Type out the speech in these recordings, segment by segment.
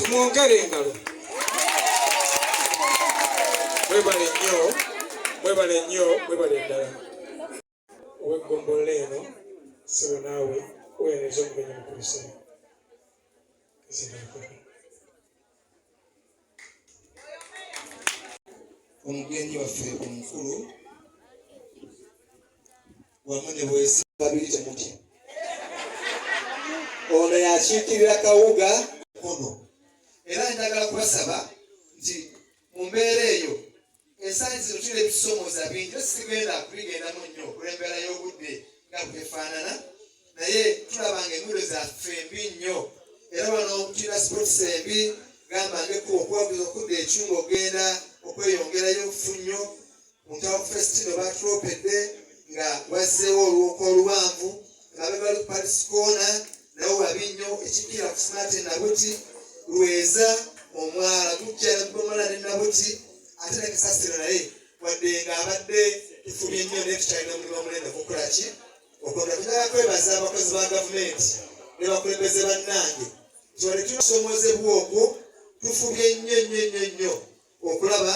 Tumwongere engalo. Mwebale nnyo, mwebale nnyo, mwebale ddala. Ow'eggombolola eno, ssebo, naawe weereza omugenyi mukulu, ssebo. Omugenyi waffe omukulu wamu ne bwesi babiri, temutya, ono yakiikirira Kawuga Mukono. Era njagala kubasaba nti mu mbeera eyo ensangi zino tulina ebisomooza bingi, era sigenda kubigendamu nnyo olw'embeera y'obudde nga bwefaanana, naye tulaba nga enguudo zaffe mbi nnyo. Era wano tulina spots embi, gamba nga ekkubo okuwaguza okudda ekyunga okugenda okweyongerayo fu nnyo. Ku Festino batulopedde nga wazzeewo olwoka oluwanvu mabega wali ku Paris Corner, nawo wabi nnyo. Ekikira ku Smart Nabuti, Lweza, omwala gujja negubomola ne Nabuti, ate ne kasasiro naye wadde nga abadde tufubye nnyo, naye tukyalina omulimu omunene okukola ki okwongera. Tujagala kwebaza abakozi ba gavumenti ne bakulembeze bannange nti wadde tulina okwo, tufubye nnyo nnyo nnyo nnyo okulaba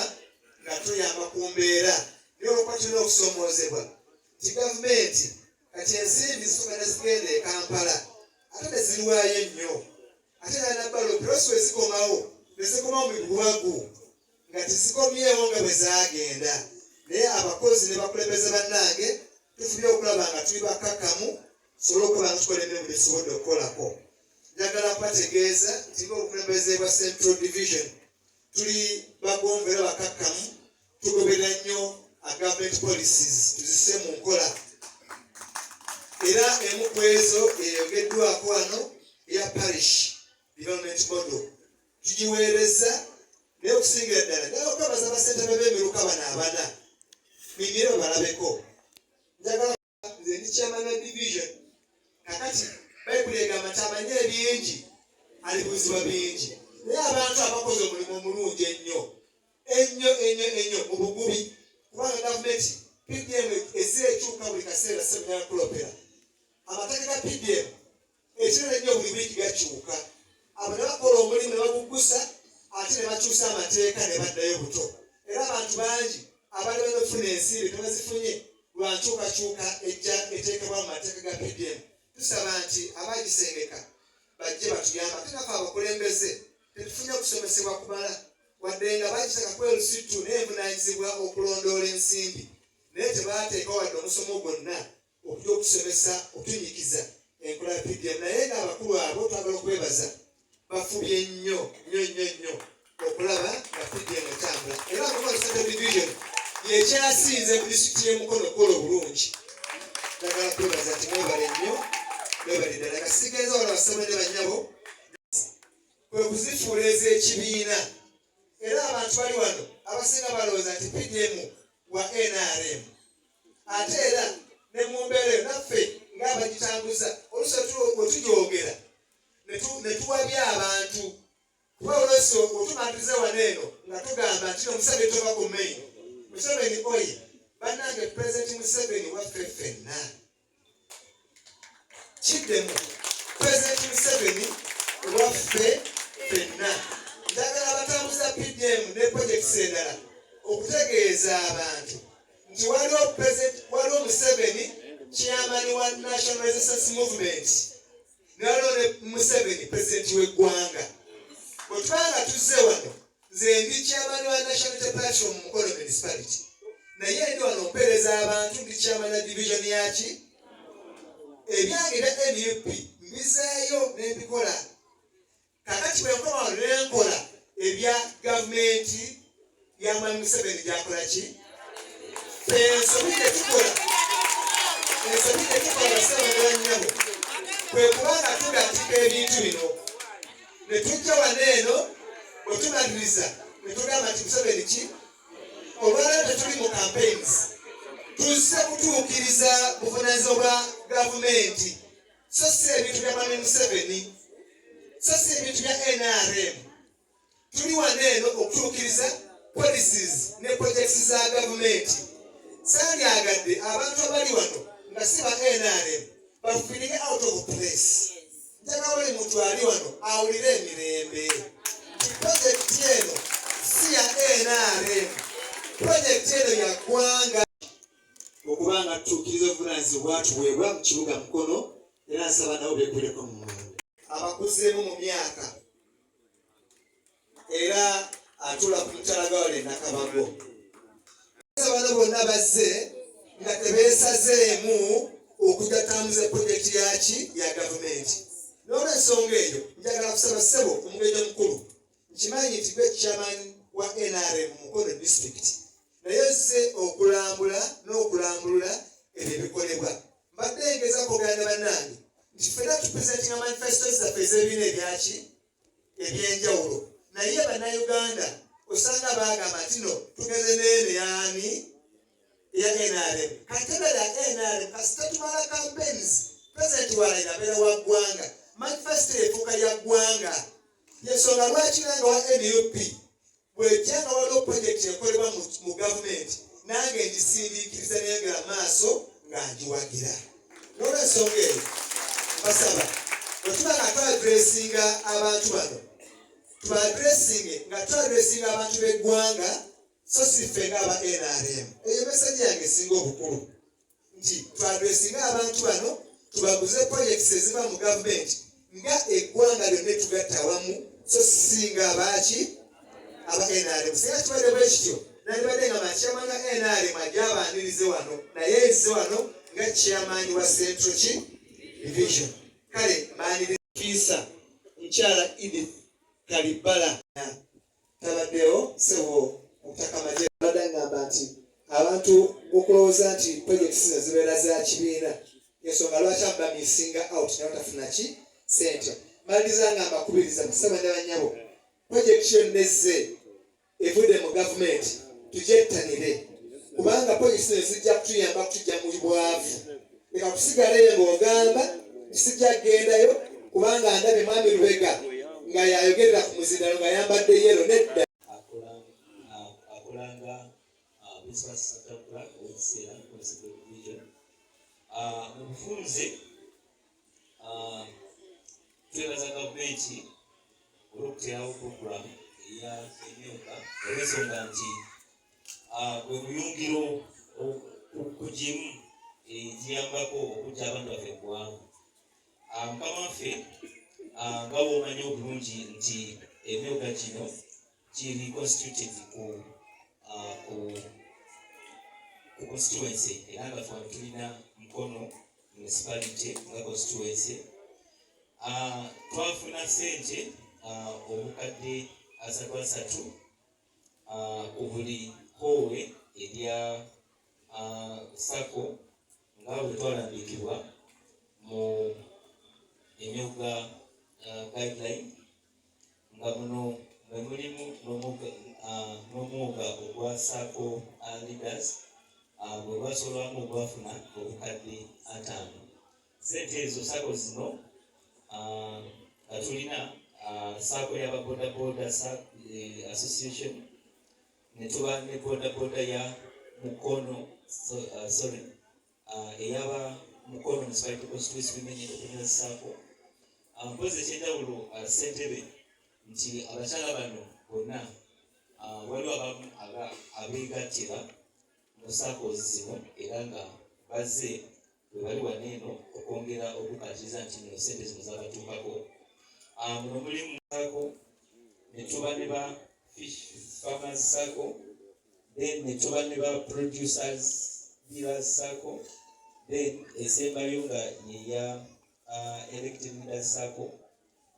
nga tuyamba ku mbeera. Naye olwokuba tulina okusomoozebwa nti gavumenti kati ensimbi zisooka ne zigenda e Kampala, ate ne zirwayo ennyo, ate nanabalopirasi we zikomawo ne zikomawo mu bigubagu nga tezikomyewo nga bwe zaagenda. Naye abakozi ne bakulembeze bannange, tufubye okulaba nga tuli bakakkamu, tusobole okuba nga tukola emirimu gye tusobodde okukolako. Njagala kubategeeza nti ng'obukulembeze bwa Central Division tuli bagonvu era bakakkamu, tugoberera nnyo government policies, tuzisse mu nkola. Era emu ku ezo eyogeddwako wano eya parish development model tugiweereza. Naye okusingira ddala njagala okwebaza bassentebe b'emiruka bano abana mimire babalabeko. Njagala, nze ndi chairman wa division. Kakati Bayibuli egamba nti amanyi ebingi alibuuzibwa bingi, naye abantu abakoze omulimu omulungi ennyo ennyo ennyo ennyo mu bugubi, kubanga gavumenti PDM ezze ekyuka buli kaseera semunyakulopera amateeka ga PDM ekirala ennyo, buli wiiki gakyuka. Abo ne bakola omulimu ne baguggusa, ate ne bakyusa amateeka ne baddayo buto. Era abantu bangi abaali balina okufuna ensimbi tebazifunye lwa nkyukakyuka ejja eteekebwa mu mateeka ga PDM. Tusaba nti abagisengeka bajje batuyamba. Ate naffe abakulembeze tetufunye okusomesebwa kumala, wadde nga bagiteeka ku LC2 naye envunaanyizibwa okulondoola ensimbi, naye tebateeka wadde omusomo gwonna okujja okusomesa okutunyikiza enkola ya PDM. Naye ng'abakulu abo twagala okwebaza, bafubye nnyo nnyo nnyo nnyo okulaba nga PDM etambula. Era Mukono Central Division yekyasinze mu disitulikiti y'eMukono okukola obulungi. Njagala kwebaza nti mwebale nnyo, mwebale ddala. Nga sigenza wala, bassebo ne bannyabo, kwe kuzifuula ez'ekibiina. Era abantu bali wano abasinga balowooza nti PDM wa NRM. Ate era ne mu mbeera eyo naffe ng'abagitambuza oluusi bwe tugyogera ne tuwabya abantu, kuba oluusi otumantiriza wano eno nga tugamba nti no Museveni tova ku main, Museveni oye. Bannange, Pulezidenti Museveni waffe ffenna. Kiddemu, Pulezidenti Museveni waffe ffenna. Njagala abatambuza PDM ne projects endala okutegeeza abantu nti waliwo president, waliwo Museveni chairman wa National Resistance Movement, ne waliwo ne Museveni president w'eggwanga. Bwe tuba nga tuzze wano, nze ndi chairman wa National Unity Platform mu Mukono Municipality, naye ndi wano mpeereza abantu, ndi chairman wa division yaki. Ebyange bya NUP mbizaayo nembikola. Kakati bwe nkoma wano nenkola ebya gavumenti ya Mwami Museveni gyakola ki, ensobi gyetukola, ensobi gyetukola, bassebo ne bannyabo, kwe kubanga tugattika ebintu bino ne tujja wano eno, bwe tumaliriza ne tugamba nti Museveni ki. Olwaleero tetuli mu campaigns, tuzze kutuukiriza buvunaanyizibwa bwa gavumenti, so si ebintu bya Mwami Museveni, so si ebintu bya NRM. Tuli wano eno okutuukiriza policies ne projects za gavumenti. Sandyagadde abantu abali wano nga si ba NRM bafeeling out of place. Njagala buli muntu ali wano awulire emirembe. Tuukiriza obuvunaanyizibwa bwatuweebwa mu kibuga Mukono, era nsaba nabo beekubireko mu ngalo. Abakuzeemu mu myaka era atuula ku mutala gawale Nakabago. Bano bonna bazze nga tebeesazeemu okujja tambuza pulojekiti yaki ya gavumenti. N'olwensonga eyo, njagala kusaba ssebo omugenyi omukulu, nkimanyi nti gwe chairman wa NRM Mukono District, naye ozze okulambula n'okulambulula ebyo ebikolebwa. Mbadde ngeza kwogera bannange nti ffenna tupresentinga manifestos zaffe ez'ebibiina ebyaki ebyenjawulo, naye Bannayuganda osanga baagamba nti no tugenze neeno yaani eya NRM. Kati ya NRM, kasita tumala campaigns, president walayira abeera wa ggwanga, manifesto efuuka ya ggwanga. Yensonga lwaki nange wa NUP bwejja nga waliwo projekiti ekolebwa mu gavumenti, nange ngisindiikiriza neyongera maaso nga ngiwagira. N'olwensonga eyo, mbasaba bwe tuba nga twaddressinga abantu bano, tubaddressinge nga twaddressinga abantu b'eggwanga, so si ffe ng'aba NRM. Eyo message yange esinga obukulu, nti twaddressinga abantu bano, tubaguze projects eziva mu gavumenti nga eggwanga lyonna etugatta awamu, so singa abaaki aba NRM. Singa kibadde bwe kityo, nandibadde nga machairman wa NRM ajja abaanirize wano, naye nze wano nga chairman wa Central ki Division. Kale mbaaniriza fiisa mukyala Edith Kalibala tabaddewo. Sebo Omutaka Maje badde ngamba nti abantu okulowooza nti projects zino zibeera za kibiina, ensonga lwaki aba missinga out naye batafuna ki sente. Maliriza nga mbakubiriza, kusaba ne banyabo, project yonna ezze evudde mu gavumenti tugyettanire, kubanga project zino zijja kutuyamba kutujja mu bwavu. Leka kusigalayo ng'ogamba nti sijja kugendayo kubanga ndabye mwami Lubega nga yayogerera ku muzindalo nga yambadde yellow. Nedda. Akolanga principal clerk ow'ekiseera mu Central Division. Mu bufunze, twebaza gavumenti olw'okuteerawo program eya emyooga, olw'ensonga nti gwe muyungiro ku gimu egiyambako okuggya abantu baffe mu bwavu. Mukama waffe, nga bw'omanyi obulungi nti emyoga gino kiri constituted ku constituency, era nga ffe wano tulina Mukono Municipality nga constituency. Twafuna sente obukadde asatu asatu ku buli koowe erya SACCO, nga bwe twalambikibwa mu emyoga guideline, nga muno mwe mulimu n'omwoga ogwa SACCO leaders bwe gwasolwamu ogwafuna obukadde 50. Sente ezo, SACCO zino nga tulina SACCO y'ababodaboda association, ne tuba ne bodaboda ya Mukono, so, sorry, eyaba Mukono Municipality Constituency Women Entrepreneurs SACCO. Mpozi ekyenjawulo, ssentebe, nti abakyala bano bonna, waliwo abamu abeegattira mu SACCOs zino, era nga bazze bwe bali wano eno okwongera okukatiriza nti no sente zino zabatuukako. Muno mulimu SACCO, ne tuba ne ba fish farmers SACCO, then ne tuba ne ba producers dealers SACCO, then esembayo nga yeya elected leaders SACCO.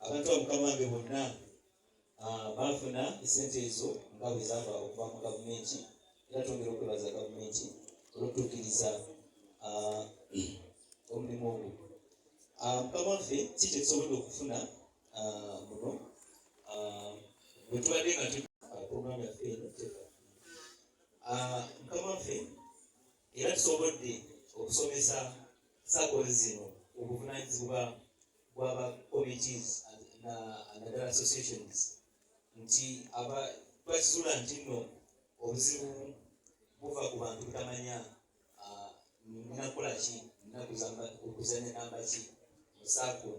Abantu abo, mukama wange, bonna bafuna esente ezo nga bwe zaava okuva mu gavumenti, era twongera okwebaza gavumenti olw'okutuukiriza omulimu ogwo. Mukama waffe, ki kye tusobodde okufuna muno bwe tubadde nga programu yaffe eno tefa? Mukama waffe, era tusobodde okusomesa SACCOs zino obuvunanyizibwa bw'aba committees naddala associations, nti aba twakizuula nti nno obuzibu buva ku bantu butamanya nina kukola ki, nina kuzanya namba ki mu SACCO.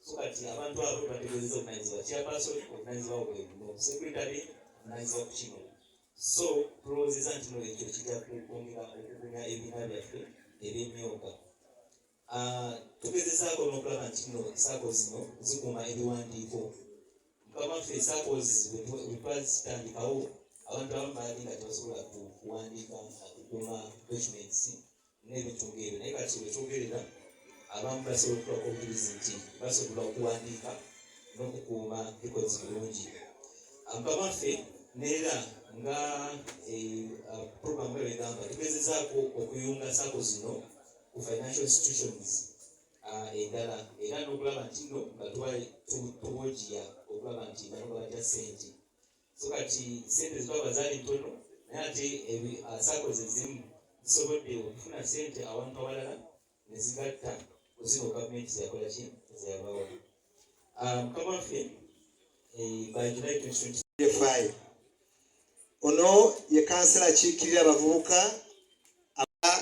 So kati abantu abo tubategeezeza obuvunanyizibwa, chairperson obuvunanyizibwa bwe buno, secretary obuvunanyizibwa ku kino. So tulowoozeza nti no ekyo kijja kwongera okugumya ebibiina byaffe. Eb'Emyooga. Tugezezaako n'okulaba nti nno SACCO zino zikuuma ebiwandiiko. Mukama waffe, SACCOs bwe twazitandikawo, abantu abamu baali nga tebasobola kuwandiika, kukuuma documents n'ebintu ng'ebyo, naye kati bwe twogerera abamu basobola okukolako obujulizi nti basobola okuwandiika n'okukuuma records bulungi. Mukama waffe, neera nga program eyo egamba, tugezezaako okuyunga SACCO zino ku financial institutions endala, era n'okulaba nti nno nga tuwogiya okulaba nti bano babatya ssente. So kati sente zibaba zaali ntono, naye ate SACCOs ezimu zisobodde okufuna sente awantu awalala ne zigatta ku zino gavumenti zeyakola ki, zeyabawa. Mukama waffe, by July 2020 Five. Ono ye kansala akiikirira abavubuka,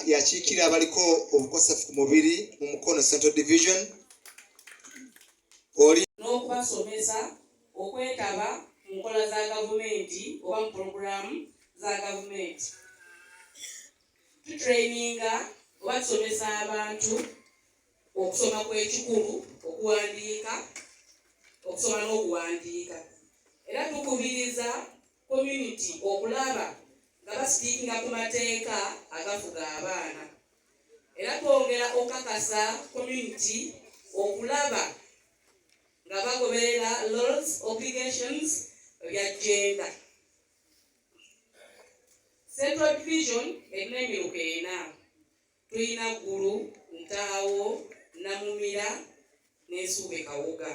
yakiikirira abaliko obukosefu ku mubiri mu Mukono Central Division. Oli n'okubasomesa okwetaba mu nkola za gavumenti oba mu pulogulaamu za gavumenti. Tutraininga oba tusomesa abantu okusoma kw'ekikulu, okuwandiika, okusoma n'okuwandiika, era tukubiriza community okulaba nga bastickinga ku mateeka agafuga abaana, era twongera okukakasa community okulaba nga bagoberera laws, obligations ebya gender. Central Division erina emiruka ena. Tulina Ggulu, Ntaawo, Namumira n'Ensuube Kawuga,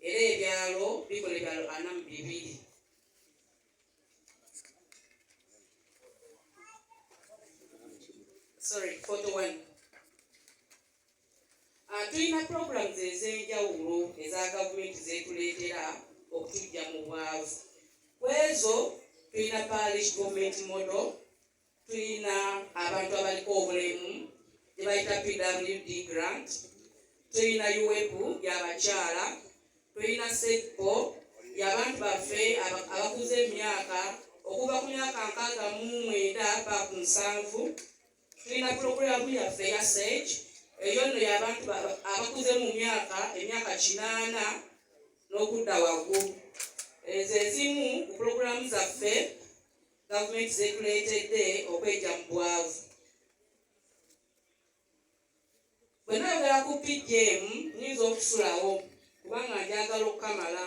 era ebyalo bikola ebyalo 42. Sorry, 41. Tulina programs ez'enjawulo eza gavumenti zetuleetera okutujja mu bwavu. Kwezo tulina parish government model, tulina abantu abaliko obulemu gye bayita PWD grant, tulina UWEP y'abakyala, tulina SEDPO y'abantu baffe abakuze emyaka okuva ku myaka 69 pa ku 70. Tulina pulogulaamu yaffe eya SAGE, eyo nno y'abantu abakuze mu myaka emyaka 80 n'okudda waggulu. Ezo ezimu ku pulogulaamu zaffe gavumenti zetuleetedde okwejja mu bwavu. Bwe nayogera ku PDM nyinza okusulawo kubanga njagala okukamala.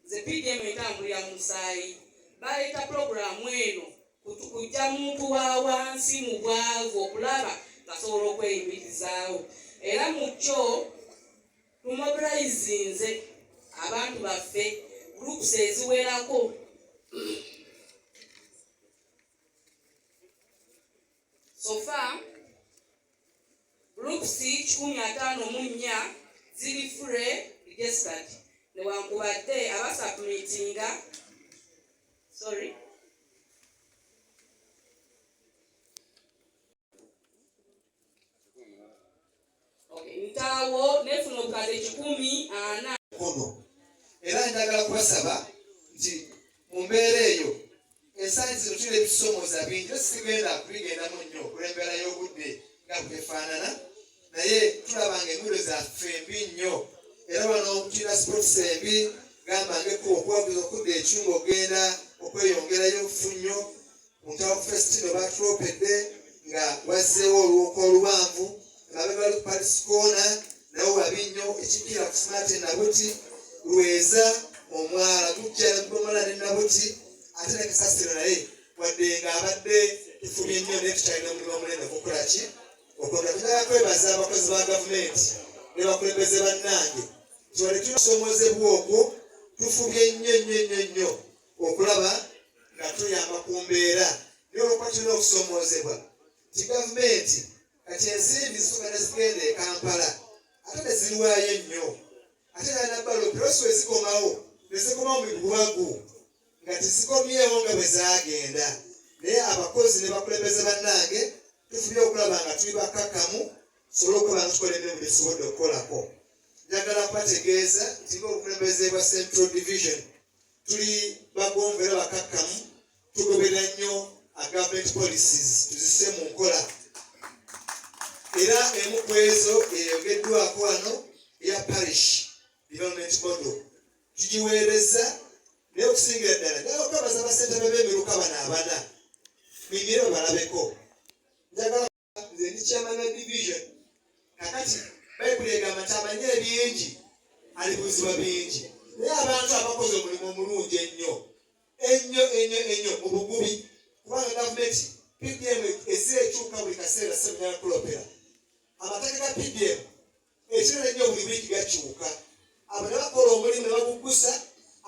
Nze PDM etambulira mu musaayi. Baleeta pulogulaamu eno kujja muntu wa wansi mu bwavu okulaba ng'asobola okweyimirizaawo, era mu kyo tumobilizinze abantu baffe, groups eziwerako. So far groups 154 ziri fully registered, newankubadde abasubmitinga, sorry. Okay, Ntaawo nefuna obukadde 140. Mukono. Era njagala kubasaba nti mu mbeera eyo ensangi zino tulina ebisomooza bingi, era sigenda kubigendamu nnyo olw'embeera y'obudde nga bwefaanana, naye tulaba nga enguudo zaffe mbi nnyo, era wano tulina spots embi, gamba ng'ekkubo okuwaguza okudda ekyunga ogenda okweyongerayo fu nnyo. Ku Ntawo Festino batulopedde nga wazzeewo oluwuka oluwanvu, emabega wali ku Paris Corner nawo wabi nnyo, ekipiira ku Smart Nabuti Lweza omwala gujja negubomola ne Nabuti, ate ne kasasiro naye wadde ng'abadde tufubye nnyo, naye tukyalina omulimu omunene okukola ki, okwongera. Tujagala kwebaza abakozi ba gavumenti ne bakulembeze bannange nti wadde tulina okusoomoozebwa okwo, tufubye nnyo nnyo nnyo nnyo okulaba nga tuyamba ku mbeera, naye olwokuba tulina okusoomoozebwa nti gavumenti kati ensimbi zisooka ne zigenda e Kampala ate ne zirwayo ennyo, ate nanabalopirasi we zikomawo ne zikomawo mu bigubagu nga tezikomyewo nga bwe zaagenda. Naye abakozi ne bakulembeze bannange tufubye okulaba nga tuli bakakkamu, tusobole okuba nga tukola emirimu gye tusobodde okukolako. Njagala kubategeeza nti ng'obukulembeze bwa Central Division tuli bagonvu era bakakkamu, tugoberera nnyo government policies, tuzisse mu nkola. Era emu ku ezo eyogeddwako wano eya parish development model tugiweereza, naye okusingira ddala njagala okwebaza bassentebe b'emiruka bano abana mimire babalabeko. Njagala nze ndi chairman wa division. Kakati Bayibuli egamba nti amanyi ebingi alibuuzibwa bingi, naye abantu abakoze omulimu omulungi ennyo ennyo ennyo ennyo mu bugubi, kubanga gavumenti PDM ezze ekyuka buli kaseera. Sebunyala kulopera amateeka ga PDM ekirala ennyo, buli wiiki gakyuka. Abo ne bakola omulimu ne baguggusa,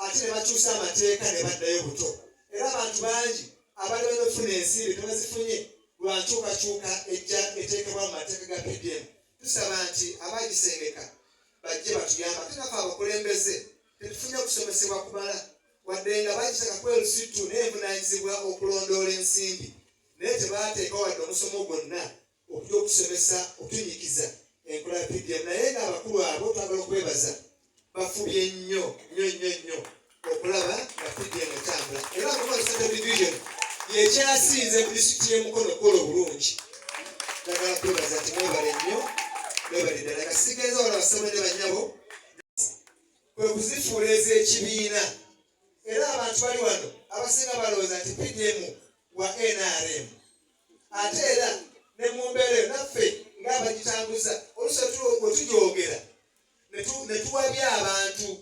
ate ne bakyusa amateeka ne baddayo buto. Era abantu bangi abali balina okufuna ensimbi tebazifunye lwa nkyukakyuka ejja eteekebwa mu mateeka ga PDM. Tusaba nti abagisengeka bajje batuyamba, ate naffe abakulembeze tetufunye okusomesebwa kumala, wadde nga bagiseka ku LC2 naye envunaanyizibwa okulondoola ensimbi, naye tebateeka wadde omusomo gwonna okujja okusomesa okutunyikiza enkola ya PDM. Naye ng'abakulu abo twagala okwebaza, bafubye nnyo nnyo nnyo nnyo okulaba nga PDM etambula. Era Mukono Central Division yekyasinze mu disitulikiti y'e Mukono okukola obulungi. Njagala kwebaza nti mwebale nnyo, mwebale ddala. Nga sigenza wala, bassebo ne bannyabo, kwe kuzifuula ez'ekibiina. Era abantu bali wano abasinga balowooza nti PDM wa NRM, ate era ne mu mbeera eyo naffe ng'abagitambuza oluusi wetugyogera ne tuwabya abantu,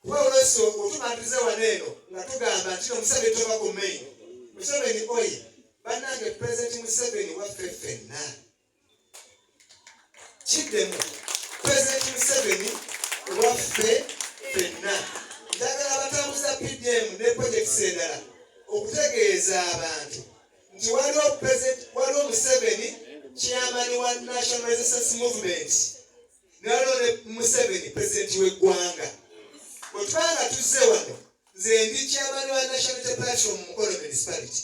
kuba oluusi otumaliriza wano eno nga tugamba nti no Museveni tova ku main, Museveni oye. Bannange, Pulezidenti Museveni waffe ffenna. Kiddemu, Pulezidenti Museveni waffe ffenna. Njagala abatambuza PDM ne projects endala okutegeeza abantu nti waliwo president, waliwo Museveni chairman wa National Resistance Movement, ne waliwo ne Museveni president w'eggwanga. Bwe tuba nga tuzze wano, nze ndi chairman wa National Unity Platform mu Mukono Municipality,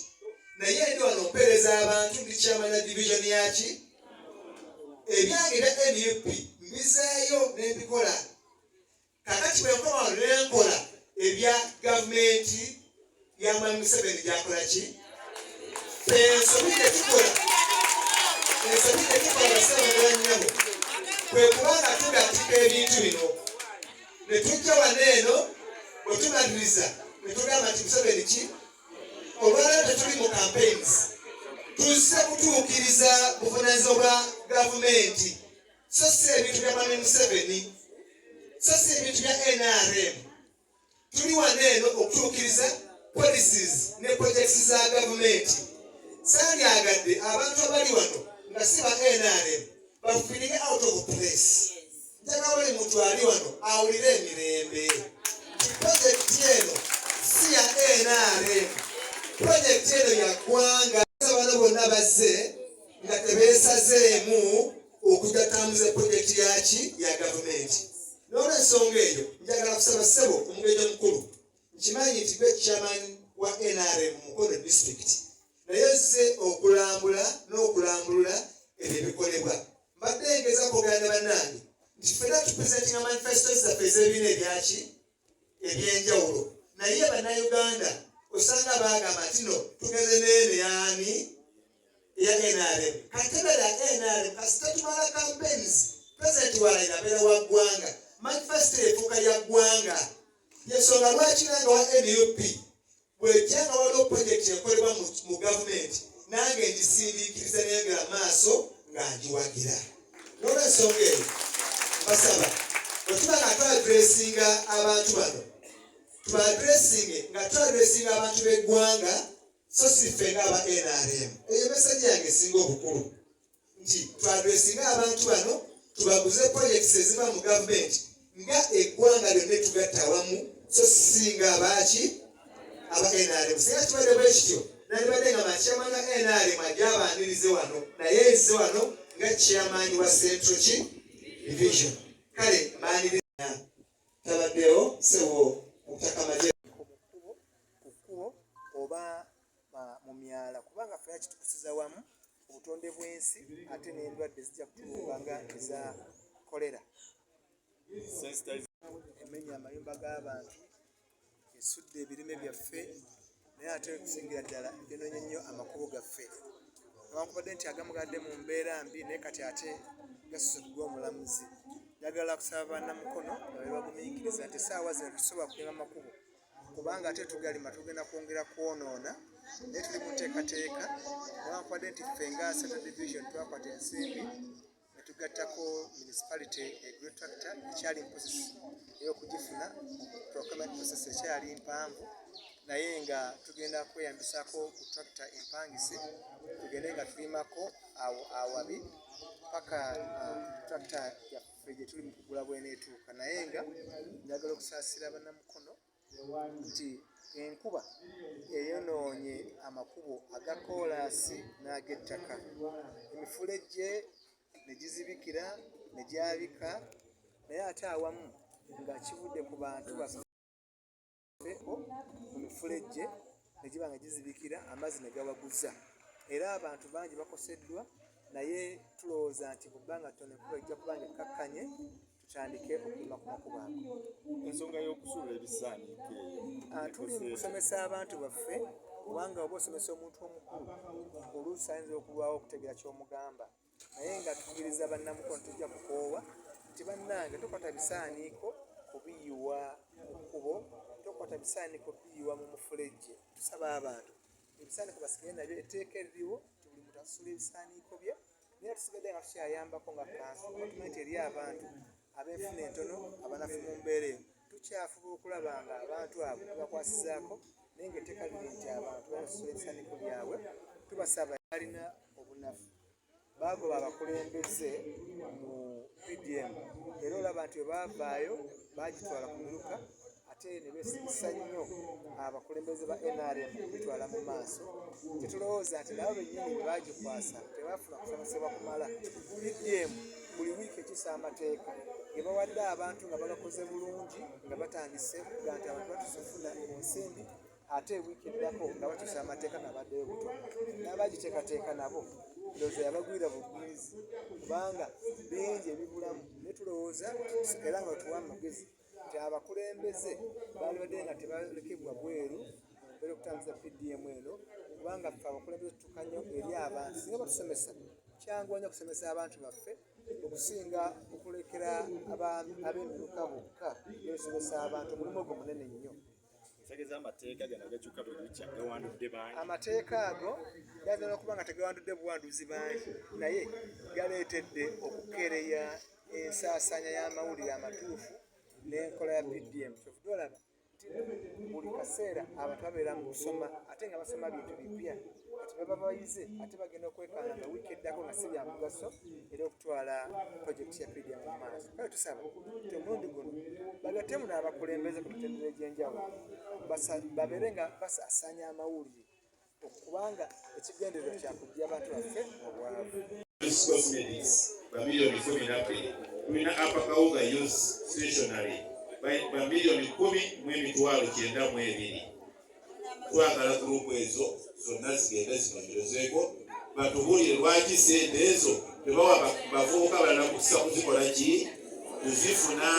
naye ndi wano mpeereza abantu, ndi chairman wa division yaki. Ebyange bya NUP mbizaayo nembikola. Kakati bwe nkoma wano nenkola ebya gavumenti ya Mwami Museveni gyakola ki, ffe ensobi tetukola, ensobi tetukola, bassebo ne bannyabo, kwe kubanga tugattika ebintu bino ne tujja wano eno, bwe tumaliriza ne tugamba nti Museveni ki. Olwaleero tetuli mu campaigns, tuzze kutuukiriza buvunaanyizibwa bwa gavumenti, so si ebintu bya Mwami Museveni, so si ebintu bya NRM. Tuli wano eno okutuukiriza policies ne projects za gavumenti. Sandyagadde abantu abali wano nga si ba NRM bafeelinge out of place. Njagala buli muntu ali wano awulire emirembe nti projekiti eno si ya NRM, projekiti eno ya ggwanga. Bano bonna bazze nga tebeesazeemu okujja tambuza projekiti yaki ya gavumenti. N'olwensonga eyo njagala kusaba ssebo omugenyi omukulu, nkimanyi nti gwe chairman wa NRM Mukono District, naye ozze okulambula n'okulambulula ebyo ebikolebwa. Mbadde ngeza kwogera ne bannange nti ffenna tupresentinga manifestos zaffe ez'ebibiina ebyaki ebyenjawulo, naye Bannayuganda osanga baagamba nti no tugenze neeno yaani eya NRM. Katebera NRM kasita tumala campaigns, president walayira abeera wa ggwanga, manifesto efuuka ya ggwanga. Yensonga lwaki nange wa NUP bwejja nga waliwo project ekolebwa mu gavumenti, nange ngisindiikiriza neyongera maaso nga ngiwagira. N'olwensonga eyo mbasaba, bwe tuba nga twaddressinga abantu bano, tubaddressinge nga twaddressinga abantu b'eggwanga, so si ffe ng'aba NRM. Eyo message yange esinga obukulu, nti twaddressinga abantu bano, tubaguze projects eziva mu gavumenti nga eggwanga lyonna etugatta awamu, so si nga abaaki aba NRM. Singa kibadde bwe kityo, nandibadde nga machairman wa NRM ajja abaanirize wano, naye nze wano nga chairman wa Central ki Division. Kale mbaaniriza. Tabaddewo sebo Omutaka Maje. Ku kkubo oba mu myala, kubanga ffena kitukusiza wamu obutonde bw'ensi, ate n'endwadde zijja kutulumba nga eza kolera. Emenya amayumba g'abantu, esudde ebirime byaffe, naye ate okusingira ddala yonoonye nnyo amakubo gaffe. Newankubadde nti agamu gadde mu mbeera mbi, naye kati ate gasusse ku gw'omulamuzi. Njagala kusaba bannamukono babe bagumiikiriza nti essaawa zino tetusobola kulima makubo kubanga ate tugalima tugenda kwongera kwonoona, naye tuli mu nteekateeka. Newankubadde nti ffe nga Central Division twakwata ensimbi ne tugattako municipality egule tractor, ekyali mu process ey'okugifuna, procurement process ekyali mpanvu, naye nga tugenda kweyambisako ku tractor empangise tugende nga tulimako awo awabi paka tractor yaffe gye tuli mu kugula bweneetuuka. Naye nga njagala okusaasira bannamukono nti enkuba eyonoonye amakubo aga koolaasi n'ag'ettaka, emifulejje ne gizibikira ne gyabika, naye ate awamu nga kivudde ku bantu baffe mu mifulejje ne giba nga gizibikira amazzi ne gawaguza, era abantu bangi bakoseddwa. Naye tulowooza nti mu bbanga ttono enkuba ejja kuba nga ekkakkanye tutandike okulima ku makubo ago. Ensonga y'okusuula ebisaaniiko eyo? Tuli mu kusomesa abantu baffe, kubanga oba osomesa omuntu omukulu oluusi ayinza okulwawo okutegeera ky'omugamba, naye nga tukubiriza bannamukono tujja kukoowa nti bannange tokwata bisaaniiko kubiyiwa mu kkubo, tokwata bisaaniiko biyiwa mu mufulejje. Tusaba abantu ebisaaniiko basigale nabyo, etteeka eririwo nti buli muntu asasula ebisaaniiko bye, naye tusigadde nga tukyayambako nga kanso kuba tumanyi nti eri abantu ab'enfuna entono abanafu mu mbeera eyo. Tukyafuba okulaba nga abantu abo tubakwasizaako, naye ng'etteeka liri nti abantu basasula ebisaaniiko byabwe. Tubasaba balina obunafu baagoba abakulembeze mu PDM, era olaba nti bwe baavaayo baagitwala ku miruka ate ne beesigisa nnyo abakulembeze ba NRM okubitwala mu maaso. Tetulowooza nti nabo bennyini bwe baagikwasa tebaafuna kusomesebwa kumala. PDM buli wiiki ekyusa amateeka ge bawadde abantu nga bagakoze bulungi, nga batandise okuga nti abantu batuuse okufuna ku nsimbi, ate wiiki eddako nga bakyusa amateeka nga baddeyo buto. N'abagiteekateeka nabo ndowooza yabagwira bugwizi kubanga bingi ebibulamu, naye tulowooza era nga wetuwa amagezi nti abakulembeze baalibadde nga tebalekebwa bweru mu mbeera okutambuza PDM eno, kubanga ffe abakulembeze tutuuka nnyo eri abantu. Singa batusomesa kyanguwa nnyo okusomesa abantu baffe okusinga okulekera ab'emiruka bokka okusomesa abantu, omulimu ogwo munene nnyo. Ntegeeza amateeka gano agakyuka buli lukya gawandudde bangi. Amateeka ago gayinza n'okuba nga tegawandudde buwanduzi bangi, naye galeetedde okukereya ensaasaanya y'amawulire amatuufu n'enkola ya PDM. Kyovudde olaba nti buli kaseera abantu babeera mu kusoma ate nga basoma bintu bipya. Kati baba bayize ate bagenda okwekanga nga wiiki eddako nga si bya mugaso era okutwala projekiti ya PDM mu maaso. Kale tusaba nti omulundi guno bagattemu n'abakulembeze ku mitendera egy'enjawulo babeere nga basaasaanya amawulire, okubanga ekigendererwa kya kuggya abantu baffe mu bwavu. Cosmetics ba miliyoni 12. Tulina Upper Kawuga Youth Stationery ba miliyoni 10 mu emitwalo 92. Twagala group ezo zonna zigende zinoonyerezeeko batubuulire lwaki sente ezo tebawa bavubuka balala kukisa kuzikola ki kuzifuna.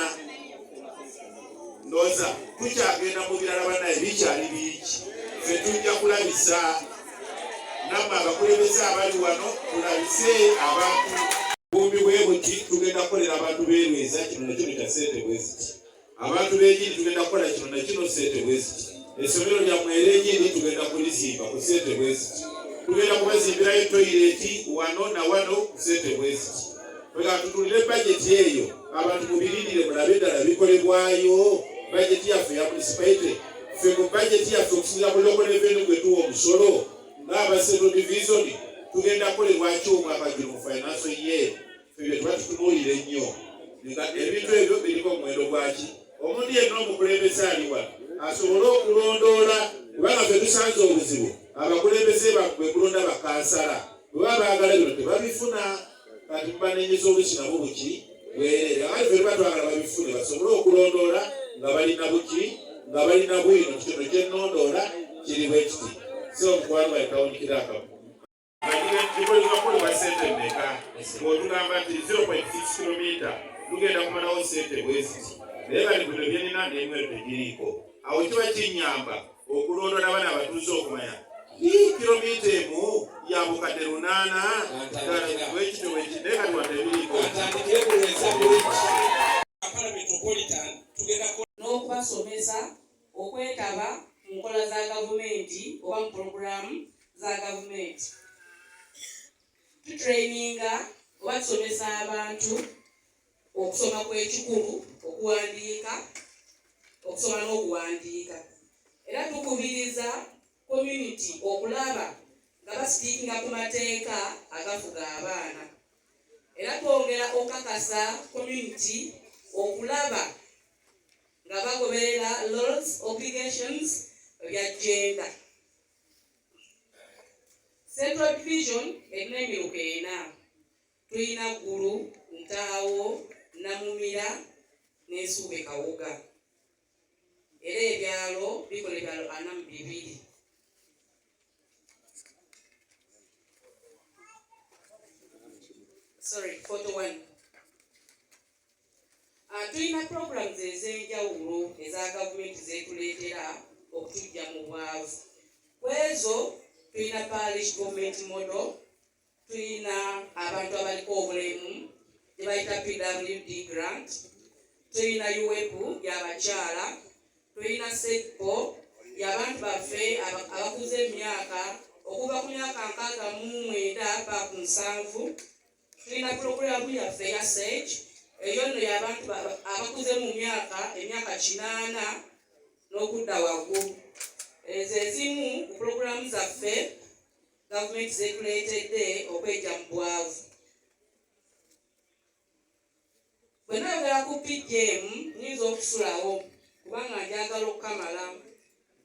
Ndowooza tukyagenda mu birala, bannaye bikyali bingi. Ffe tujja kulabisa nammwe abakulembeze abali wano, tulabise abantu bumbi bwe buti. Tugenda kukolera abantu beerweza kino nakino kya sente bwe ziti, abantu b'egiri tugenda kukola kino nakino sente bwe ziti, essomero lyammwe eryegiri tugenda kulizimba ku sente bwe ziti, tugenda kubazimbirayo toilet wano na wano ku sente bwe ziti. Twega tutulire bajeti eyo, abantu mubirindire mulabe ddala bikolebwayo. Bajeti yaffe ya municipality, ffe mu bajeti yaffe okusinzira ku local revenue gwe tuwa omusolo ng'aba Central Division, tugenda kukolerwaki omwaka guno mu financial year? Ffe bye tuba tutunuulira ennyo nga ebintu ebyo biriko omuwendo gwaki, omuntu yenna omukulembeze ali wano asobole okulondoola, kubanga ffe tusanze obuzibu abakulembeze bwe kulonda bakansala bwe baba baagala bino tebabifuna. Kati mubanenyeza olusi nabo buki bwerere, akati ffe tuba twagala babifune basobole okulondoola nga balina buki, nga balina bwino nti kino kyennondoola kiri bwe kiti. So omukwano gwange kawunikira akamu kikolebwa kukolebwa sente mmeka? Ng'otugamba nti 0.6 kilomita lugenda kumalawo sente bwe ziti, naye bali bino byenina n'emiwendo tegiriiko. Awo kiba kinyamba okulondoola bana abatuuze okumanya kilomita emu. Ya bukadde 800 bwekityo bwekiti, naye kati wadde ebiriiko. Atandikire ku Lweza Bridge, Kampala Metropolitan, tugenda N'okubasomesa okwetaba mu nkola za gavumenti oba mu pulogulaamu za gavumenti. Tutraininga oba tusomesa abantu okusoma kw'ekikulu, okuwandiika, okusoma n'okuwandiika. Era tukubiriza community okulaba nga bastickinga ku mateeka agafuga abaana. Era twongera okukakasa community okulaba nga bagoberera laws, obligations bya gender. Central Division erina emiruka ena. Tulina Ggulu, Ntaawo, Namumira n'Ensuube Kawuga. Era ebyalo bikola ebyalo 42. Sorry, 41. Tulina programs ez'enjawulo eza gavumenti zetuleetera okutujja mu bwavu. Ku ezo tulina parish government model, tulina abantu abaliko obulemu gye bayita PWD grant, tulina UWEP y'abakyala, tulina SEDCO y'abantu baffe abakuze emyaka okuva ku myaka 69 pa ku 70. Tulina pulogulaamu yaffe eya SAGE, eyo nno y'abantu abakuze mu myaka 80 n'okudda waggulu. Ezo ezimu ku pulogulaamu zaffe gavumenti zetuleetedde okwejja mu bwavu. Bwe nayogera ku PGM, nyinza okusulawo kubanga njagala okukamala.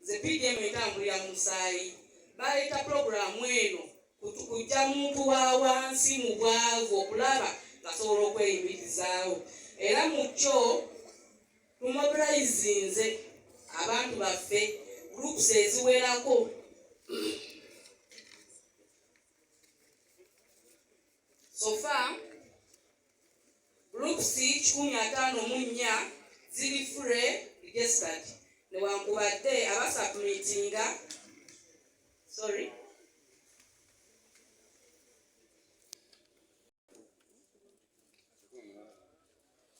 Nze PGM etambulira mu musaayi. Baleeta pulogulaamu eno kujja muntu wa wansi mu bwavu okulaba ng'asobola okweyimirizaawo. Era mu kyo tumobilizinze abantu baffe, groups eziwerako. So far groups 154 ziri fully registered, newankubadde abasubmitinga, sorry.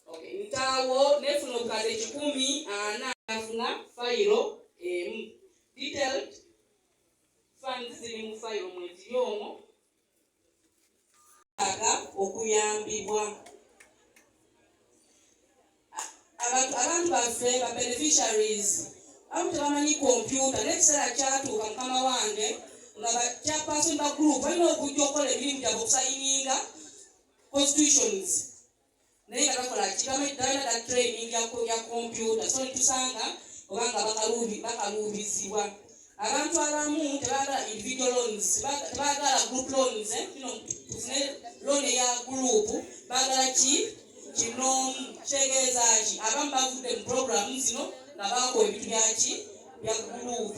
Okay, Ntaawo nefuna obukadde 140, afuna fayiro emu. Detailed funds ziri mu fayiro mweziri omwo aga okuyambibwa. Abantu baffe ba beneficiaries abamu tebamanyi kompyuta, n'ekiseera kyatuuka, mukama wange, nga ba chairperson ba group balina okujja okukola emirimu gyabwe, okusayininga constitutions, naye nga takola kibalina da training ya kompyuta. So netusanga obanga bakaluubizibwa. Abantu abamu tebaagala individual loans, tebaagala group loans, eh? Kino tufune loan eya group, baagala ki kinoomu. Kitegeeza ki? Abamu bavudde mu program zino nga bakola ebintu byaki bya group.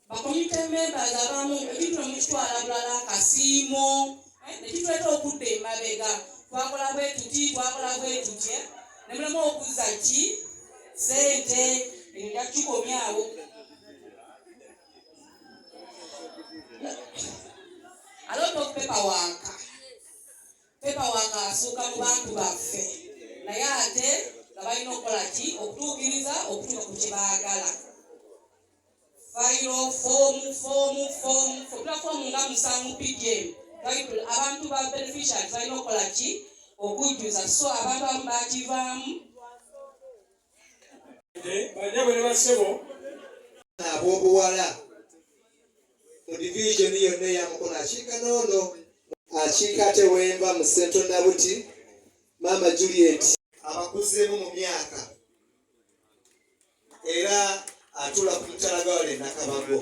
Ba community members abamu ebintu nemukitwala bulala kasiimo, eh, nekituleeta okudda emabega. Twakola bwe tuti, twakola bwe tuti, eh? Nemulema okuzza ki sente. Ebyo byakikomyawo. A lot of paperwork, paperwork asuuka mu bantu baffe, naye ate nga balina okukola ki okutuukiriza okutuuka ku kye baagala. Fayiro, foomu, foomu, foomu, tula foomu nga 7 PGM abantu ba beneficiaries balina okukola ki okujjuza. So abantu abamu bakivaamu. Banyabo ne bassebo. Ab'obuwala mu divizoni yonna eya Mukono, akiika noono akiika ate Wemba mu Central Nabuti, Maama Juliet, abakuzeemu mu myaka era atuula ku mutala gawale Nakabago.